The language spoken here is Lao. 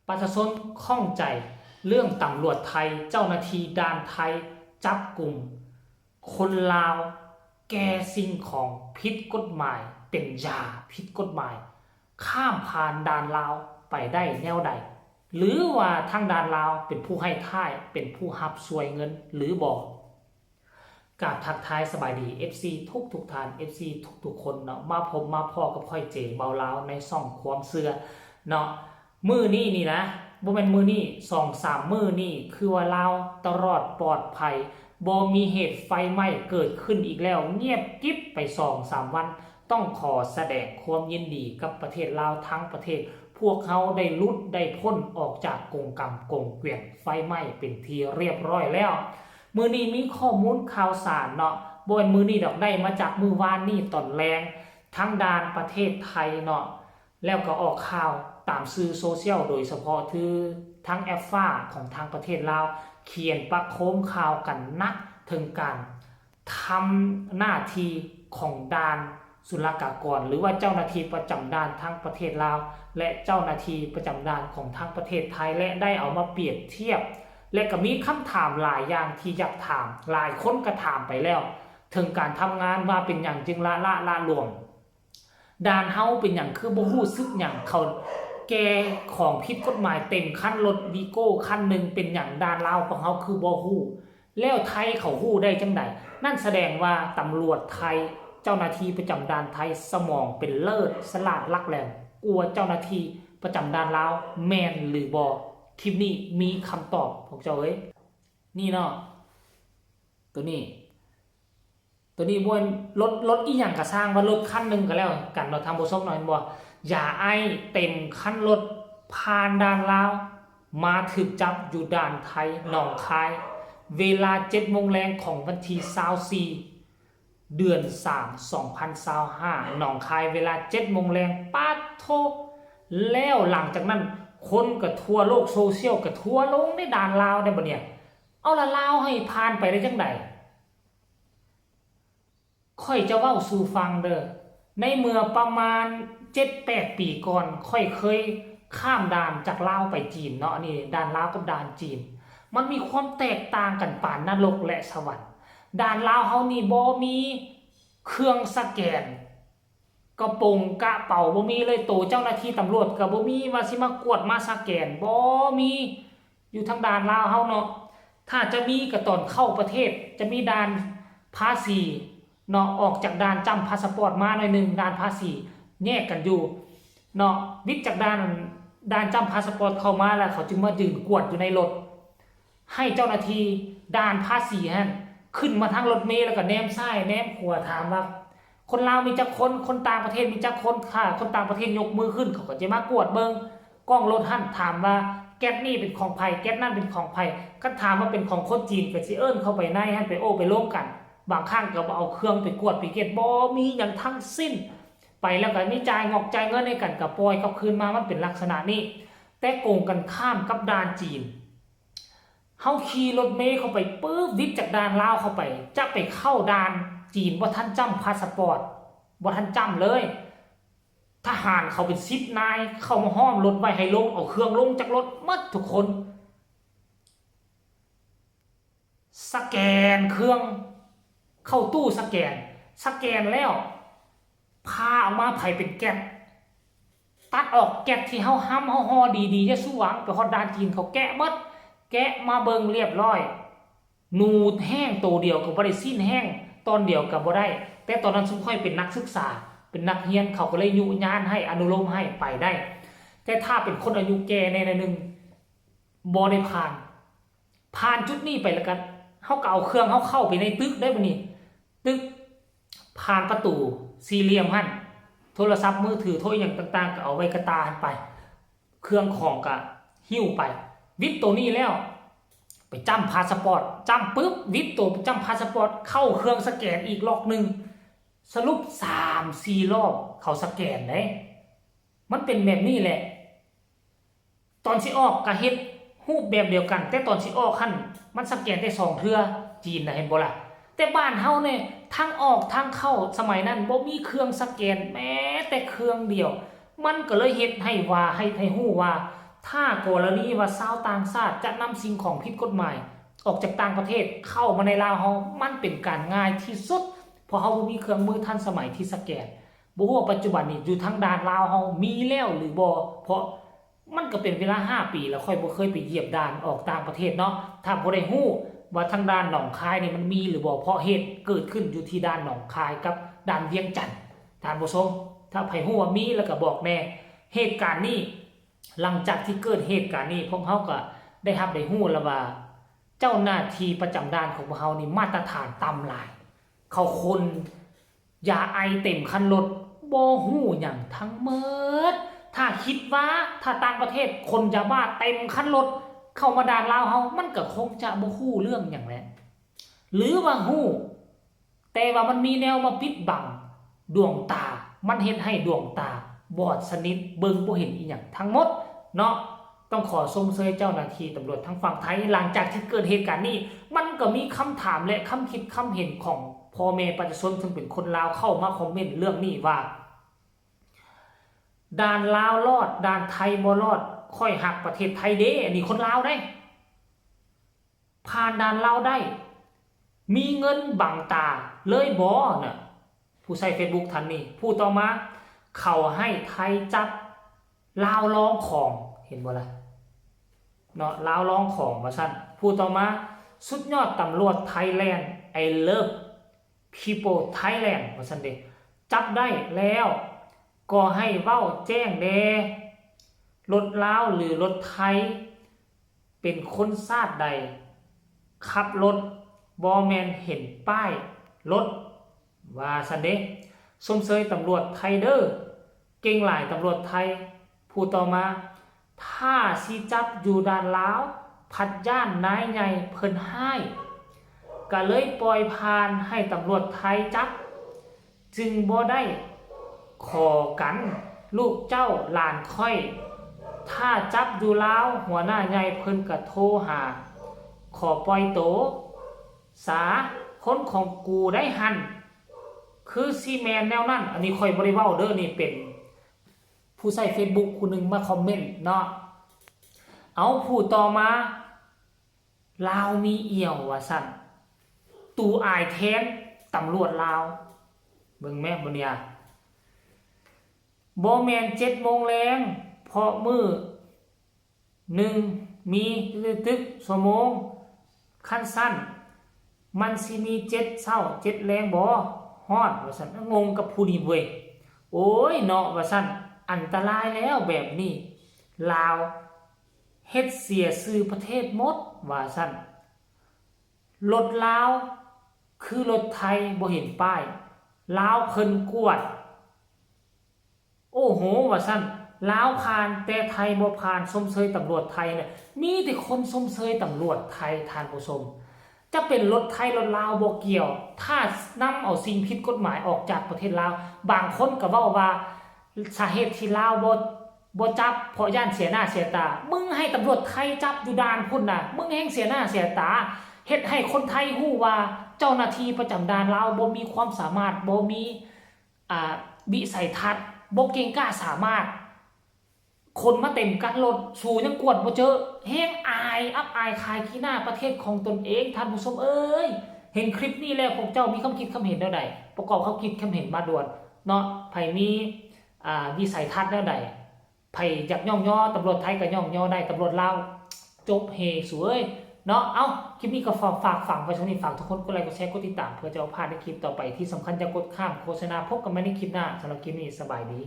ປະຊາຊົນຂ້ອງໃຈເລື່ອງຕຳຫຼວດໄທ, ເຈົ້າໜ້າທີ່ດ່ານໄທຈັບກຸມຄົນລາວແກ່ສິ່ງຂອງຜິດກົດໝາຍ, ເປັນຢາຜິດກົດໝາຍ, ຂ້າມຜ່ານດ່ານລາວໄປໄດ້ແນວໃດ? ຫຼືວ່າທາງດ່ານລາວເປັນຜູ້ໃຫ້ທ້າຍ, ເປັນຜູ້ຮັບຊ່ວຍເງິນຫຼືບໍ່? ກາບທັກທາຍສະບາຍດີ ເອັຟຊີ ທຸກໆທ່ານ, ເອັຟຊີ ທຸກໆຄົນເນາະ, ມາພົບມາພໍ້ກັບຂ້ອຍ ເຈ ເບົາລາວ ໃນຊ່ອງຄວາມເຊື່ອເນາະ. ມື້ນີ້ນີ້ນະ, ບໍ່ແມ່ນມື້ນີ້, ສອງສາມມື້ນີ້ ຄືວ່າລາວຕະຫຼອດປອດໄພ, ບໍ່ມີເຫດໄຟໄໝ້ເກີດຂຶ້ນອີກແລ້ວ, ງຽບກິບໄປສອງສາມວັນ. ຕ້ອງຂໍສະແດງຄວາມຍິນດີກັບປະເທດລາວທັງປະເທດ, ພວກເຮົາໄດ້ຫຼຸດໄດ້ພົ້ນອອກຈາກກົງກຳກົງກວຽນໄຟໄໝ້ເປັນທີ່ຮຽບຮ້ອຍແລ້ວ. ມື້ນີ້ມີຂໍ້ມູນຂ່າວສານເນາະ, ບໍ່ແມ່ນມື້ນີ້ດອກ, ໄດ້ມາຈາກມື້ວານນີ້ຕອນແລງ, ທາງດ່ານປະເທດໄທເນາະ, ແລ້ວກໍອອກຂ່າວຕາມສື່ໂຊຊຽວ, ໂດຍສະເພາະຄືທາງແອັບຟາຂອງທາງປະເທດລາວ ຂຽນປະໂຄມຂ່າວກັນໜັກເຖິງການ ທຳໜ້າທີ່ຂອງດ່ານສຸລະກາກອນ ຫຼືວ່າເຈົ້າໜ້າທີ່ປະຈຳດ່ານທາງປະເທດລາວ ແລະ ເຈົ້າໜ້າທີ່ປະຈຳດ່ານຂອງທາງປະເທດໄທ ແລະ ໄດ້ເອົາມາປຽບທຽບ ແລະ ກໍມີຄຳຖາມຫຼາຍຢ່າງທີ່ຢາກຖາມ, ຫຼາຍຄົນກໍຖາມໄປແລ້ວ ເຖິງການທຳງານວ່າເປັນຫຍັງຈຶ່ງລະຫຼະລະຫຼວມ. ດ່ານເຮົາເປັນຫຍັງຄືບໍ່ຮູ້ສຶກຫຍັງ? ເຂົາແກ່ຂອງຜິດກົດໝາຍເຕັມຄັນລົດວີໂກ້ຄັນໜຶ່ງ, ເປັນຫຍັງດ່ານລາວຂອງເຮົາຄືບໍ່ຮູ້? ແລ້ວໄທເຂົາຮູ້ໄດ້ຈັ່ງໃດ? ນັ້ນສະແດງວ່າຕຳຫຼວດໄທ, ເຈົ້າໜ້າທີ່ປະຈຳດ່ານໄທສະໝອງເປັນເລີດ, ສະຫຼາດຫຼັກແຫຼມກວ່າເຈົ້າໜ້າທີ່ປະຈຳດ່ານລາວ, ແມ່ນຫຼືບໍ່? ຄລິບນີ້ມີຄຳຕອບພວກເຈົ້າເອີຍ. ນີ້ເນາະ, ໂຕນີ້ ໂຕນີ້ບໍ່ແມ່ນລົດ, ລົດອີ່ຫຍັງກໍຊ່າງ, ວ່າລົດຄັນໜຶ່ງກໍແລ້ວກັນເນາະ ທ່ານຜູ້ຊົມເນາະ, ເຫັນບໍ່? ຢາໄອສ໌ເຕັມຄັນລົດຜ່ານດ່ານລາວ ມາຖືກຈັບຢູ່ດ່ານໄທ ໜອງຄາຍ ເວລາເຈັດໂມງແລງຂອງວັນທີຊາວສີ່ ເດືອນສາມ ສອງພັນຊາວຫ້າ ໜອງຄາຍ ເວລາເຈັດໂມງແລງ. ປາດໂທ້! ແລ້ວຫຼັງຈາກນັ້ນ ຄົນກໍທົ່ວໂລກໂຊຊຽວກໍທົວລົງໃນດ່ານລາວໄດ້ບັດນີ້. ເອົາລະ ລາວໃຫ້ຜ່ານໄປໄດ້ຈັ່ງໃດ? ຂ້ອຍຈະເວົ້າສູ່ຟັງເດີ້. ໃນເມື່ອປະມານເຈັດແປດປີກ່ອນ, ຂ້ອຍເຄີຍຂ້າມດ່ານຈາກລາວໄປຈີນເນາະ, ອັນນີ້ດ່ານລາວກັບດ່ານຈີນ ມັນມີຄວາມແຕກຕ່າງກັນປານນະລົກ ແລະ ສະຫວັນ. ດ່ານລາວເຮົານີ້ບໍ່ມີເຄື່ອງສະແກນ ກະໂປງກະເປົາບໍ່ມີເລີຍ, ໂຕເຈົ້າໜ້າທີ່ຕຳຫຼວດກະບໍ່ມີວ່າຊິມາກວດມາສະແກນ, ບໍ່ມີ. ຢູ່ທາງດ່ານລາວເຮົາເນາະ, ຖ້າຈະມີກະຕອນເຂົ້າປະເທດ, ຈະມີດ່ານພາສີເນາະ, ອອກຈາກດ່ານຈ້ຳພາສະປອດມາໜ້ອຍໜຶ່ງ, ດ່ານພາສີແຍກກັນຢູ່ເນາະ. ວິດຈາກດ່ານ, ດ່ານຈ້ຳພາສະປອດເຂົ້າມາແລ້ວ ເຂົາຈຶ່ງມາຢືນກວດຢູ່ໃນລົດ. ໃຫ້ເຈົ້າໜ້າທີ່ດ່ານພາສີຫັ້ນຂຶ້ນມາທາງລົດເມ ແລ້ວກໍແນມຊ້າຍແນມຂວາ ຖາມວ່າຄົນລາວມີຈັກຄົນ, ຄົນຕ່າງປະເທດມີຈັກຄົນ. ຖ້າຄົນຕ່າງປະເທດຍົກມືຂຶ້ນ ເຂົາກໍຈະມາກວດເບິ່ງກ້ອງລົດຫັ້ນ, ຖາມວ່າແກັດນີ້ເປັນຂອງໃຜ, ແກັດນັ້ນເປັນຂອງໃຜ. ຄັນຖາມວ່າເປັນຂອງຄົນຈີນ ກໍຊິເອີ້ນເຂົ້າໄປໃນຫັ້ນ ໄປໂອ້ໄປລົມກັນ. ບາງຄັ້ງກໍບໍ່ເອົາເຄື່ອງໄປກວດໄປເກັດ, ບໍ່ມີຫຍັງທັງສິ້ນ. ໄປແລ້ວກໍມີຈ່າຍງອກຈ່າຍເງິນໃຫ້ກັນ ກໍປ່ອຍກັບຄືນມາ, ມັນເປັນລັກສະນະນີ້. ແຕ່ກົງກັນຂ້າມກັບດ່ານຈີນ, ເຮົາຂີ່ລົດເມເຂົ້າໄປປຶບ, ວິດຈາກດ່ານລາວເຂົ້າໄປ ຈະໄປເຂົ້າດ່ານຈີນ ບໍ່ທັນຈ້ຳພາສະປອດ, ບໍ່ທັນຈ້ຳເລີຍ, ທະຫານເຂົາເປັນສິບນາຍ ເຂົ້າມາຫ້ອມລົດໄວ້ໃຫ້ລົງ, ເອົາເຄື່ອງລົງຈາກລົດໝົດທຸກຄົນ. ສະແກນເຄື່ອງ ເຂົ້າຕູ້ສະແກນ, ສະແກນແລ້ວ ພາອອກມາໃຜເປັນແກັດ, ຕັດອອກແກັດທີ່ເຮົາຫ້ຳເຮົາຫໍ່ດີໆ ຢ່າສູ່ຫວັງ. ໄປຮອດດ່ານຈີນ ເຂົາແກະໝົດ, ແກະມາເບິ່ງລຽບລ້ອຍ, ໜູແຫ້ງໂຕດຽວກໍບໍ່ໄດ້, ຊີ້ນແຫ້ງຕອນດຽວກໍບໍ່ໄດ້. ແຕ່ຕອນນັ້ນຊຸມຂ້ອຍເປັນນັກສຶກສາ, ເປັນນັກຮຽນ, ເຂົາກໍເລີຍຍຸຍານໃຫ້, ອະນຸໂລມໃຫ້ໄປໄດ້. ແຕ່ຖ້າເປັນຄົນອາຍຸແກ່ແດ່ໜ້ອຍໜຶ່ງ ບໍ່ໄດ້ຜ່ານ. ຜ່ານຈຸດນີ້ໄປແລ້ວກໍ ເຮົາກໍເອົາເຄື່ອງເຮົາເຂົ້າໄປໃນຕຶກໄດ້ບັດນີ້, ຕຶກຜ່ານປະຕູສີ່ຫຼ່ຽມຫັ້ນ, ໂທລະສັບມືຖື ໂທອີ່ຫຍັງຕ່າງໆ ກໍເອົາໄວ້ກະຕ່າຫັ້ນໄປ, ເຄື່ອງຂອງກໍຫິ້ວໄປ. ວິດໂຕນີ້ແລ້ວ ໄປຈ້ຳພາສະປອດ, ຈ້ຳປຶບ ວິດໂຕໄປຈ້ຳພາສະປອດ, ເຂົ້າເຄື່ອງສະແກນອີກລອກໜຶ່ງ, ສະຫຼຸບສາມສີ່ລອບ ເຂົາສະແກນເດ້. ມັນເປັນແບບນີ້ແຫຼະ. ຕອນຊິອອກກໍເຮັດຮູບແບບດຽວກັນ, ແຕ່ຕອນຊິອອກຫັ້ນ ມັນສະແກນໄດ້ສອງເທື່ອ, ຈີນນະ, ເຫັນບໍ່ລະ? ແຕ່ບ້ານເຮົານີ້ ທາງອອກທາງເຂົ້າສະໄໝນັ້ນບໍ່ມີເຄື່ອງສະແກນແມ້ແຕ່ເຄື່ອງດຽວ. ມັນກໍເລີຍເຮັດໃຫ້ວ່າ, ໃຫ້, ໃຫ້ຮູ້ວ່າ ຖ້າກໍລະນີວ່າຊາວຕ່າງຊາດຈະນຳສິ່ງຂອງຜິດກົດໝາຍອອກຈາກຕ່າງປະເທດເຂົ້າມາໃນລາວເຮົາ ມັນເປັນການງ່າຍທີ່ສຸດ ເພາະເຮົາບໍ່ມີເຄື່ອງມືທັນສະໄໝທີ່ສະແກນ. ບໍ່ຮູ້ວ່າປັດຈຸບັນນີ້ຢູ່ທາງດ່ານລາວເຮົາມີແລ້ວຫຼືບໍ່ ເພາະມັນກໍເປັນເວລາຫ້າປີແລ້ວ ຂ້ອຍບໍ່ເຄີຍໄປຢຽບດ່ານອອກຕ່າງປະເທດເນາະ. ຖ້າຜູ້ໃດຮູ້ວ່າທາງດ່ານໜອງຄາຍນີ້ມັນມີຫຼືບໍ່ ເພາະເຫດເກີດຂຶ້ນຢູ່ທີ່ດ່ານໜອງຄາຍກັບດ່ານວຽງຈັນ ທ່ານຜູ້ຊົມ ຖ້າໃຜຮູ້ວ່າມີແລ້ວກໍບອກແດ່. ເຫດການນີ້ ຫຼັງຈາກທີ່ເກີດເຫດການນີ້ ພວກເຮົາກໍໄດ້ຮັບໄດ້ຮູ້ແລ້ວວ່າ ເຈົ້າໜ້າທີ່ປະຈຳດ່ານຂອງພວກເຮົານີ້ມາດຕະຖານຕ່ຳຫຼາຍ ເຂົາຂົນຢາໄອເຕັມຄັນລົດ ບໍ່ຮູ້ຫຍັງທັງໝົດ. ຖ້າຄິດວ່າ ຖ້າຕ່າງປະເທດຂົນຢາບ້າເຕັມຄັນລົດເຂົ້າມາດ່ານລາວເຮົາ ມັນກໍຄົງຈະບໍ່ຮູ້ເລື່ອງຫຍັງແຫຼະ ຫຼືວ່າຮູ້ ແຕ່ວ່າມັນມີແນວມາປິດບັງດວງຕາ ມັນເຮັດໃຫ້ດວງຕາບອດສະໜິດ ເບິ່ງບໍ່ເຫັນອີ່ຫຍັງທັງໝົດເນາະ. ຕ້ອງຂໍຊົມເຊີຍເຈົ້າໜ້າທີ່ຕຳຫຼວດທາງຝັ່ງໄທ. ຫຼັງຈາກທີ່ເກີດເຫດການນີ້ ມັນກໍມີຄຳຖາມ ແລະ ຄຳຄິດຄຳເຫັນຂອງພໍ່ແມ່ປະຊາຊົນ ເຊິ່ງເປັນຄົນລາວເຂົ້າມາຄອມເມັນເລື່ອງນີ້ວ່າ ດ່ານລາວລອດ ດ່ານໄທບໍ່ລອດ ຂ້ອຍຮັກປະເທດໄທເດ້. ອັນນີ້ຄົນລາວເດ້. ຜ່ານດ່ານລາວໄດ້ ມີເງິນບັງຕາເລີຍບໍ່ນະ? ຜູ້ໃຊ້ເຟສບຸກທ່ານນີ້. ຜູ້ຕໍ່ມາ ເຂົາໃຫ້ໄທຈັບລາວລອງຂອງ ເຫັນບໍ່ລະເນາະ ລາວລອງຂອງວ່າຊັ້ນ. ຜູ້ຕໍ່ມາ ສຸດຍອດຕຳຫຼວດໄທແລນ I love people Thailand ວ່າຊັ້ນເດ. ຈັບໄດ້ແລ້ວກໍໃຫ້ເວົ້າແຈ້ງແດ່ ລົດລາວ ຫຼື ລົດໄທ ເປັນຄົນຊາດໃດ ຂັບລົດ ບໍ່ແມ່ນເຫັນປ້າຍລົດ ວ່າຊັ້ນເດ. ຊົມເຊີຍຕຳຫຼວດໄທເດີ ເກັ່ງຫຼາຍຕຳຫຼວດໄທ. ຜູ້ຕໍ່ມາ ຖ້າຊິຈັບຢູ່ດ່ານລາວ ພັດຢ້ານນາຍໃຫຍ່ເພິ່ນຮ້າຍ ກະເລີຍປ່ອຍຜ່ານໃຫ້ຕຳຫຼວດໄທຈັບ ຈຶ່ງບໍ່ໄດ້ຂໍກັນ ລູກເຈົ້າຫຼານຂ້ອຍ. ຖ້າຈັບຢູ່ລາວ ຫົວໜ້າໃຫຍ່ເພິ່ນກະໂທຫາ ຂໍປ່ອຍໂຕສາ ຄົນຂອງກູໄດ້ຫັ້ນ ຄືຊິແມ່ນແນວນັ້ນ. ອັນນີ້ຂ້ອຍບໍ່ໄດ້ເວົ້າເດີ ນີ້ເປັນຜູ້ໃຊ້ເຟສບຸກຜູ້ໜຶ່ງມາຄອມເມັນເນາະ. ເອົາ ຜູ້ຕໍ່ມາ ລາວມີອຽວວ່າຊັ້ນ ຕູອາຍແທນຕຳຫຼວດລາວ. ເບິ່ງແມ້ ບໍ່ເນຍ ບໍ່ແມ່ນເຈັດໂມງແລງ ເພາະມື້ໜຶ່ງມີຕຶກໆຊົ່ວໂມງ ຄັນຊັ້ນມັນຊິມີເຈັດເຊົ້າເຈັດແລງບໍ່? ຮ້ອນວ່າຊັ້ນ. ງົງກັບຜູ້ນີ້ເວີຍ. ໂອ້ຍເນາະ ວ່າຊັ້ນ ອັນຕະລາຍແລ້ວແບບນີ້ ລາວ ເຮັດເສຍຊື່ປະເທດໝົດວ່າຊັ້ນ. ລົດລາວຄືລົດໄທ ບໍ່ເຫັນປ້າຍ ລາວເພິ່ນກວດ ໂອ້ໂຫ ວ່າຊັ້ນ ລາວຜ່ານ ແຕ່ໄທບໍ່ຜ່ານ. ຊົມເຊີຍຕຳຫຼວດໄທນະ ມີແຕ່ຄົນຊົມເຊີຍຕຳຫຼວດໄທ ທ່ານຜູ້ຊົມ. ຈະເປັນລົດໄທລົດລາວບໍ່ກ່ຽວ ຖ້ານຳເອົາສິ່ງຜິດກົດໝາຍອອກຈາກປະເທດລາວ ບາງຄົນກໍເວົ້າວ່າ ສາເຫດທີ່ລາວບໍ່ ບໍ່ຈັບ ເພາະຢ້ານເສຍໜ້າເສຍຕາ. ມຶງໃຫ້ຕຳຫຼວດໄທຈັບຢູ່ດ່ານພຸ້ນນະ ມຶງແຮ່ງເສຍໜ້າເສຍຕາ ເຮັດໃຫ້ຄົນໄທຮູ້ວ່າເຈົ້າໜ້າທີ່ປະຈຳດ່ານລາວບໍ່ມີຄວາມສາມາດ ບໍ່ມີ ອ່າ ວິໄສທັດ ບໍ່ເກັ່ງກ້າສາມາດ. ຄົນມາເຕັມຄັນລົດ ສູຍັງກວດບໍ່ເຈີ ແຮ່ງອາຍ ອັບອາຍຂາຍຂີ້ໜ້າປະເທດຂອງຕົນເອງ ທ່ານຜູ້ຊົມເອີຍ. ເຫັນຄລິບນີ້ແລ້ວ ພວກເຈົ້າມີຄຳຄິດຄຳເຫັນແນວໃດ? ປະກອບຄຳຄິດຄຳເຫັນມາດ່ວນເນາະ. ໃຜມີ ອ່າ ວິໄສທັດແນວໃດ? ໃຜຢາກຍ້ອງຍໍຕຳຫຼວດໄທກໍຍ້ອງຍໍໄດ້ ຕຳຫຼວດລາວຈົບເຮສູເອີຍເນາະ. ເອົ້າ ຄລິບນີ້ກໍຝາກ ຝາກຝັງໄວ້ຊ່ຳນີ້ ຝາກທຸກຄົນກົດໄລ ກົດແຊ ກົດຕິດຕາມ ເພື່ອຈະບໍ່ພາດໃນຄລິບຕໍ່ໄປ. ທີ່ສຳຄັນຢ່າກົດຂ້າມໂຄສະນາ. ພົບກັນໃໝ່ໃນຄລິບໜ້າ. ສຳລັບຄລິບນີ້ ສະບາຍດີ.